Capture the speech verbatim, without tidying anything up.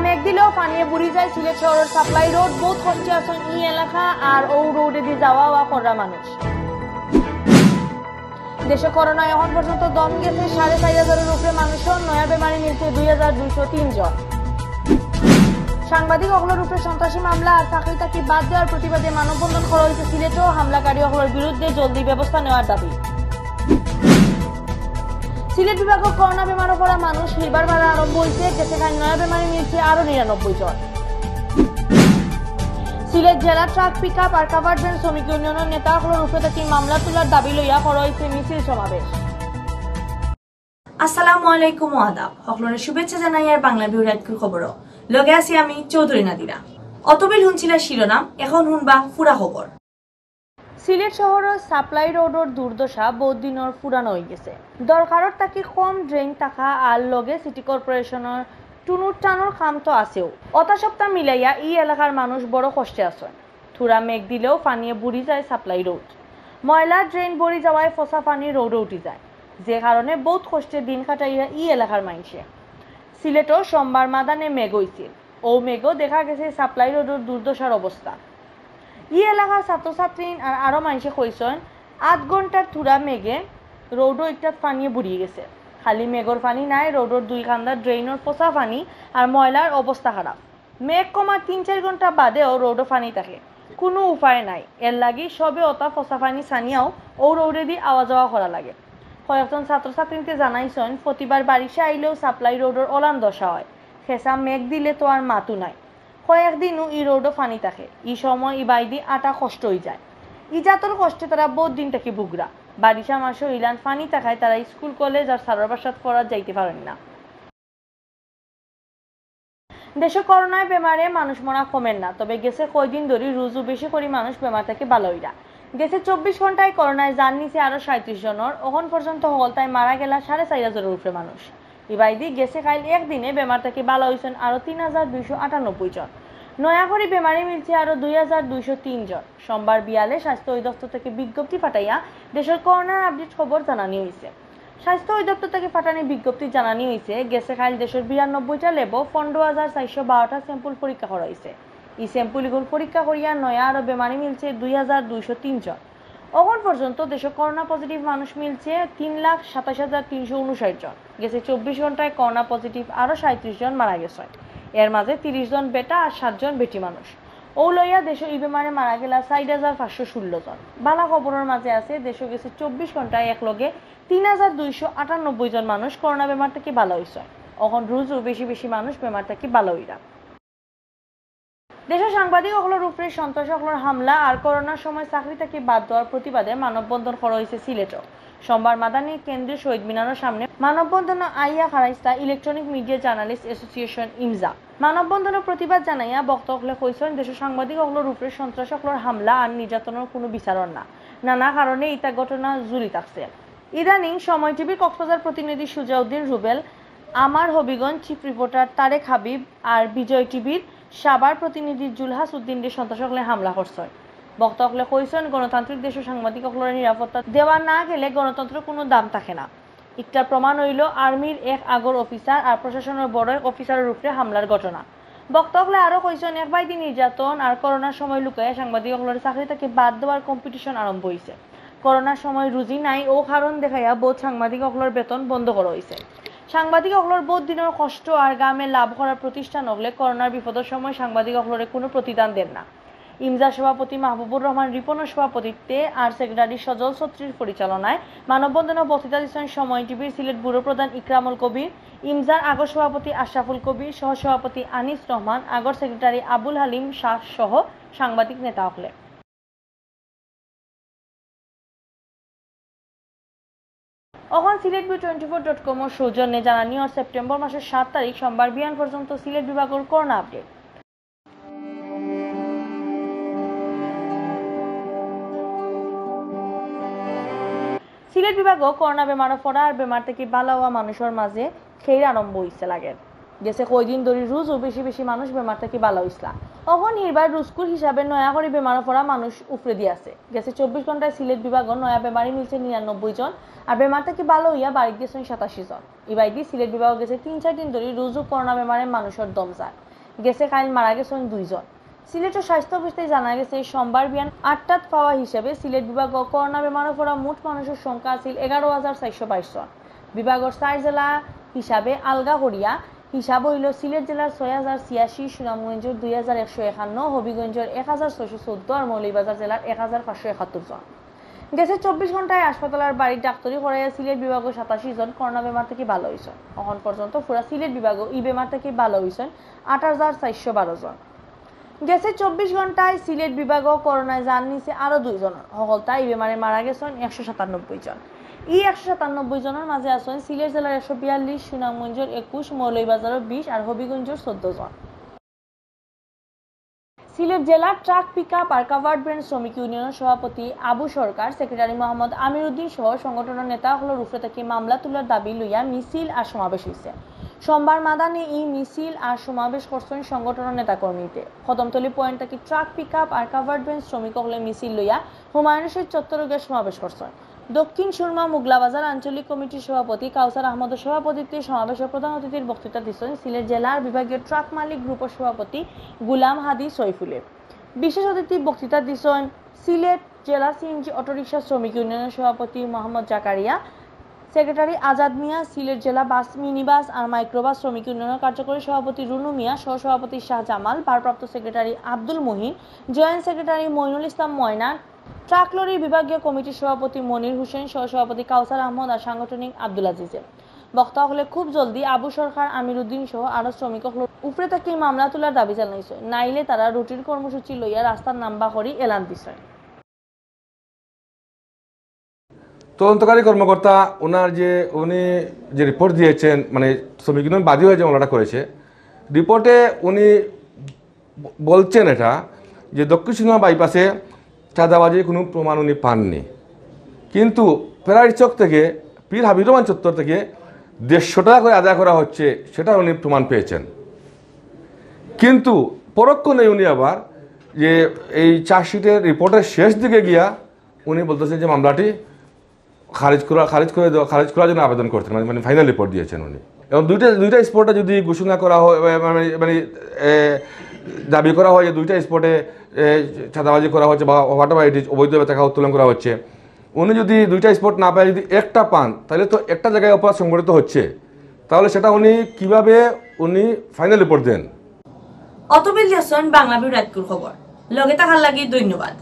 মেঘ দিলেও পানিয়ে বুড়ি যায় সিলেট শহরর সাপ্লাই রোড। বউত কষ্টে আছইন ই এলাকা আর অউ রোডেদি যাওয়া আওয়া কররা মানুষ। দেশো করোনায় অখন পর্যন্ত দম গেছে সাড়ে চাইর হাজারর উপরে মানুষর, নয়া বেমারি মিলছে দুই হাজার দুইশো তিন জন। সাংবাদিক অকলর উপরে সন্ত্রাসী মামলা আর চাকরি থাকি বাদ দেওয়ার প্রতিবাদে মানববন্ধন করা অইছে সিলেটো। হামলাকারী অকলর বিরুদ্ধে জলদি ব্যবস্থা নেওয়ার দাবি। সিলেট বিভাগো করোনা বেমারো পড়া মানুষ হিরবার বাড়া আরম্ভ অইছে। গেছে কাইল নয়া বেমারি মিলছে আরো নিরানব্বই জন। সিলেট জেলা ট্রাক পিকআপ আর কাভার্ড ভ্যান শ্রমিক ইউনিয়নর নেতা অকলর উপরে থাকি মামলা তুলার দাবি লইয়া করা অইছে মিছিল সমাবেশ। আসসালামু আলাইকুম ও আদাব। অকলরে শুভেচ্ছা জানাইয়ার বাংলা ভিউ রাইতকুর খবরো। লগে আছি আমি চৌধুরী নাদিরা। অতবিল হুনছিলা শিরোনাম, এখন হুনবা পুরা খবর। সিলেট শহরর সাপ্লাই রোডর দুর্দশা বউত দিনর পুরানা অইগেছে। দরকারর থাকি কম ড্রেন থাকা আর লগে সিটি কর্পোরেশনর টুনুর টানুর কাম তো আছেউ, অতা সবতা মিলাইয়া ই এলাকার মানুষ বড় কষ্টে আছইন। থুড়া মেঘ দিলেও পানিয়ে বুড়ি যায় সাপ্লাই রোড। ময়লা ড্রেন ভরি যাওয়ায় ফসা পানি রোডো উঠি যায়, যে কারণে বউত কষ্টে দিন কাটাইরা ই এলাকার মাইনষে। সিলেটো সোমবার মাদানে মেঘ অইছিল। অউ মেঘো দেখা গেছে সাপ্লাই রোডর দুর্দশার অবস্থা। ই এলাকার ছাত্রছাত্রী আর আরো মাইনষে কইছইন, আধ ঘন্টার থুড়া মেঘে রোডো ইকটাত পানিয়ে বুড়ি গেছে। খালি মেঘর পানি নায়, রোডর দুই কান্দার ড্রেনর ফসা পানি আর ময়লার অবস্থা খারাপ। মেঘ কমার তিন চাইর ঘন্টা বাদেও রোডো পানি থাকে, কুনু উপায় নাই। এরলাগি সবে অতা ফসা পানি ছানিয়াও অউ রোডেদি আওয়া যাওয়া করা লাগে। কয়েকজন ছাত্রছাত্রীন্তে জানাইছইন, প্রতিবার বারিশা আইলেও সাপ্লাই রোডর অলান দশা অয়। খেছা মেঘ দিলে তো আর মাতউ নাই। কয়েকদিনউ ই রোডো পানি থাকে। ই সময় ইবায়দি আটা কষ্ট অইযায়। ই জাতর কষ্টে তারা বউত দিন থাকি ভুগরা। বারিশা মাসো ইলান পানি থাকায় তারা স্কুল, কলেজ আর স্যারর বাসাত পড়াত যাইতে পারইন না। দেশো করোনায় বেমারে মানুষ মরা কমের না, তবে গেছে কয়দিন ধরি রুজু বেশি করি মানুষ বেমার থাকি ভালা অইরা। গেছে চব্বিশ ঘন্টায় করোনায় জান নিছে আরো সাঁইত্রিশ জনর। অখন পর্যন্ত হকলতায় মারা গেলা সাড়ে চাইর হাজারর উপরে মানুষ। ইবায়দি গেছে কাইল একদিনে বেমার থাকি ভালা অইছইন আরো তিন হাজার দুইশো আটানব্বই জন। নয়া করি বেমারি মিলছে আরো দুই হাজার দুইশো তিন জন। সোমবার বিয়ালে স্বাস্থ্য অধিদপ্তর থাকি বিজ্ঞপ্তি ফাটাইয়া দেশর করোনার আপডেট খবর জানানি অইছে। স্বাস্থ্য অধিদপ্তর থাকি ফাটানি বিজ্ঞপ্তি জানানি অইছে, গেছে কাইল দেশর বিরানব্বইটা ল্যাবো পনরো হাজার চাইরশো বারোটা স্যাম্পল পরীক্ষা করা অইছে। ই স্যাম্পল ইগুন পরীক্ষা করিয়া নয়া আরো বেমারি মিলছে দুই হাজার দুইশো তিন জন। অখন পর্যন্ত দেশো করোনা পজিটিভ মানুষ মিলছে তিন লাখ সাতাইশ হাজার তিনশো ঊনষাট জন। গেছে চব্বিশ ঘন্টায় করোনা পজিটিভ আরো সাঁইত্রিশ জন মারা গেছইন। এর মাঝে তিরিশ জন বেটা আর সাত জন বেটি মানুষ। অউ লইয়া দেশো ই বেমারে মারা গেলা চাইর হাজার পাঁচশো ষোলো জন। ভালা খবরর মাঝে আছে, দেশো গেছে চব্বিশ ঘন্টায় একলগে তিন হাজার দুইশো আটানব্বই জন মানুষ করোনা বেমার থাকি ভালা অইছইন। অখন রুজু বেশি বেশি মানুষ বেমার থাকি ভালা অইরা। দেশো সাংবাদিক অকলর উপরে সন্ত্রাসী অকলর হামলা আর করোনার সময় চাকরি থাকি বাদ দেওয়ার প্রতিবাদে মানববন্ধন করা অইছে সিলেটো। সোমবার মাদানী কেন্দ্রীয় শহীদ মিনারর সামনে মানববন্ধনো আইয়া খাড়াইছলা electronic media journalist association, EMJA. মানববন্ধনো প্রতিবাদ জানাইয়া বক্তা অকলে কইছইন, দেশো সাংবাদিক অকলর উপরে সন্ত্রাসী অকলর হামলা আর নির্যাতনর কুনু বিচারর না। নানা কারণে ইতা ঘটনা ঝুলি থাকছে। ইদানিং সময় টিভির কক্সবাজার প্রতিনিধি সুজাউদ্দিন রুবেল, আমার হবিগঞ্জ চিফ রিপোর্টার তারেক হাবিব আর বিজয় টিভির সাভার প্রতিনিধি জুলহাস উদ্দিনরে সন্ত্রাসী অকলে হামলা করছইন। বক্তা অকলে কইছইন, গণতান্ত্রিক দেশো সাংবাদিক অকলরে নিরাপত্তা দেওয়া না গেলে গণতন্ত্রর কুনু দাম থাকে না। ইকটার প্রমাণ অইলো আর্মির এক আগর অফিসার আর প্রশাসনর বড় এক অফিসারর উপরে হামলার ঘটনা। বক্তা অকলে আরো কইছইন, একবায়দি নির্যাতন আর করোনার সময় লুকাইয়া সাংবাদিক অকলরে চাকরি থাকি বাদ দেওয়ার কম্পিটিশন আরম্ভ অইছে। করোনার সময় রুজি নাই, অউ কারণ দেখাইয়া বউত সাংবাদিক অকলর বেতন বন্ধ করা অইছে। সাংবাদিক অকলর বউত দিনর কষ্ট আর ঘামে লাভ করার প্রতিষ্ঠান অকলে করোনার বিপদর সময় সাংবাদিক অকলরে কুনু প্রতিদান দের না। ইমজার সভাপতি মাহবুবুর রহমান রিপনর সভাপতিত্বে আর সেক্রেটারি সজল ছত্রীর পরিচালনায় মানববন্ধনো বক্তৃতা দিছইন সময় টিভির সিলেট ব্যুরো প্রধান ইকরামুল কবির, ইমজার আগর সভাপতি আশরাফুল কবির, সহসভাপতি আনিস রহমান, আগর সেক্রেটারি আবুল হালিম শাহ সহ সাংবাদিক নেতা অকলে। অখন Sylhet view twenty four dot কমর সৌজন্যে জানানি অর সেপ্টেম্বর মাসর সাত তারিখ সোমবার বিয়ান পর্যন্ত সিলেট বিভাগর করোনা আপডেট। সিলেট বিভাগো করোনা বেমারো পড়া আর বেমার থাকি ভালা অওয়া মানুষর মাঝে খেইর আরম্ভ অইছে লাগের। গেছে কয়দিন ধরি রুজু বেশি বেশি মানুষ বেমার থাকি ভালা অইছলা। অখন হিরবার রুজকুর হিসাবে নয়া করি বেমারো পড়া মানুষ উফরেদি আছে। গেছে চব্বিশ ঘন্টায় সিলেট বিভাগো নয়া বেমারি মিলছে নিরানব্বই জন, আর বেমার থাকি ভালা অইয়া বাড়িত গেছইন সাতাশি জন। ইবায়দি সিলেট বিভাগো গেছে তিন চাইর দিন ধরি রুজু করোনা বেমারে মানুষর দম যার। গেছে কাইল মারা গেছইন দুইজন। সিলেটর স্বাস্থ্য অফিস থাকি জানা গেছে, সোমবার বিয়ান আটটাত পাওয়া হিসাবে সিলেট বিভাগো করোনা বেমারো পড়া মোট মানুষর সংখ্যা আছিল এগারো হাজার চাইরশো বাইশ জন। বিভাগর চাইর জেলা হিসাবে আলগা করিয়া হিসাব অইলো সিলেট জেলার ছয় হাজার ছিয়াশি, সুনামগঞ্জর দুই হাজার একশো একান্ন, হবিগঞ্জর এক হাজার ছয়শো চৌদ্দ আর মৌলভীবাজার জেলার এক হাজার পাঁচশো একাত্তর জন। গেছে চব্বিশ ঘন্টায় হাসপাতালর বাড়ির ডাক্তারি করাইয়া সিলেট বিভাগো সাতাশি জন করোনা বেমার থাকি ভালা অইছইন। অখন পর্যন্ত পুরা সিলেট বিভাগো ই বেমার থাকি ভালা অইছইন আট হাজার চাইরশো বারো জন। গেছে চব্বিশ ঘন্টায় সিলেট বিভাগো করোনায় জান নিছে আরো দুইজনর। হকলতা ই বেমারে মারা গেছইন একশো সাতানব্বই জন। ই একশো সাতানব্বই জনর মাঝে আছইন সিলেট জেলার একশো বিয়াল্লিশ, সুনামগঞ্জর একুশ, মৌলভীবাজারর বিশ আর হবিগঞ্জর চৌদ্দ জন। সিলেট জেলা ট্রাক পিকআপ আর কাভার্ড ভ্যান শ্রমিক ইউনিয়নর সভাপতি আবু সরকার, সেক্রেটারি মোহাম্মদ আমির উদ্দিন সহ সংগঠনর নেতা অকলর উপরে থাকি মামলা তুলার দাবি লইয়া মিছিল আর সমাবেশ অইছে। সোমবার মাদানে ই মিছিল আর সমাবেশ করছইন সংগঠনর নেতাকর্মীতে। কদমতলী পয়েন্ট থাকি ট্রাক পিকআপ আর কাভার্ড ভ্যান শ্রমিক অকলে মিছিল লইয়া হুমায়ুন রশিদ চত্বরো গিয়া সমাবেশ করছইন। দক্ষিণ সুরমা মুগলাবাজার আঞ্চলিক কমিটির সভাপতি কাউসার আহমদর সভাপতিত্বে সমাবেশো প্রধান অতিথির বক্তৃতা দিছইন সিলেট জেলার বিভাগীয় ট্রাক মালিক গ্রুপর সভাপতি গুলাম হাদি সৈফুলে। বিশেষ অতিথি বক্তৃতা দিছইন সিলেট জেলা সিএনজি অটোরিকশা শ্রমিক ইউনিয়নর সভাপতি মোহাম্মদ জাকারিয়া, সেক্রেটারি আজাদ মিয়া, সিলেট জেলা বাস, মিনিবাস আর মাইক্রোবাস শ্রমিক ইউনিয়নর কার্যকরী সভাপতি রুনু মিয়া, সহসভাপতি শাহ জামাল, ভারপ্রাপ্ত সেক্রেটারি আব্দুল মুহিন, জয়েন্ট সেক্রেটারি মইনুল ইসলাম ময়না, ট্রাক লরির বিভাগীয় কমিটির সভাপতি মনির হোসেন, সহসভাপতি কাউসার আহমদ আর সাংগঠনিক আব্দুল আজিজে। বক্তা অকলে খুব জলদি আবু সরকার, আমির উদ্দিন সহ আরো শ্রমিক অকলর উপরে থাকি মামলা তুলার দাবি জানাইছইন, নাইলে তারা রুটিন কর্মসূচি লইয়া রাস্তাত নামবা করি এলান দিছইন। তদন্তকারী কর্মকর্তা ওনার যে, উনি যে রিপোর্ট দিয়েছেন, মানে শ্রমিক ইউনিয়ন বাদী হয়ে যে মামলাটা করেছে, রিপোর্টে উনি ব-, বলছেন এটা যে দক্ষিণ সুরমা বাইপাসে চাঁদাবাজির কোনো প্রমাণ উনি পাননি, কিন্তু প্যারাডাইস চক থেকে, পীর হাবিব রহমান চত্বর থেকে দেড়শো টাকা করে আদায় করা হচ্ছে, সেটা উনি প্রমাণ পেয়েছেন। কিন্তু পরক্ষণে উনি আবার যে এই চার্জশিটের রিপোর্টের শেষ দিকে গিয়া উনি বলতেছেন যে মামলাটি খারিজ করা, খারিজ করে দেওয়া, খারিজ করার জন্য আবেদন করছেন, মানে, মানে ফাইনাল রিপোর্ট দিয়েছেন উনি। এবং দুইটা, দুইটা স্পটে যদি ঘোষণা করা হয়, মানে, মানে, এ, দাবি করা হয় যে দুইটা স্পটে, এ, চাঁদাবাজি করা হচ্ছে বা হোয়াট এভার ইট ইজ, অবৈধভাবে টাকা উত্তোলন করা হচ্ছে, উনি যদি দুইটা স্পট না পায়, যদি একটা পান, তাহলে তো একটা জায়গায় অপরাধ সংঘটিত হচ্ছে, তাহলে সেটা উনি কিভাবে উনি ফাইনাল রিপোর্ট দেন? অতবিল জাসন, বাংলা বিউ রাইতকুর খবর। লগে থাকার লাগি ধন্যবাদ।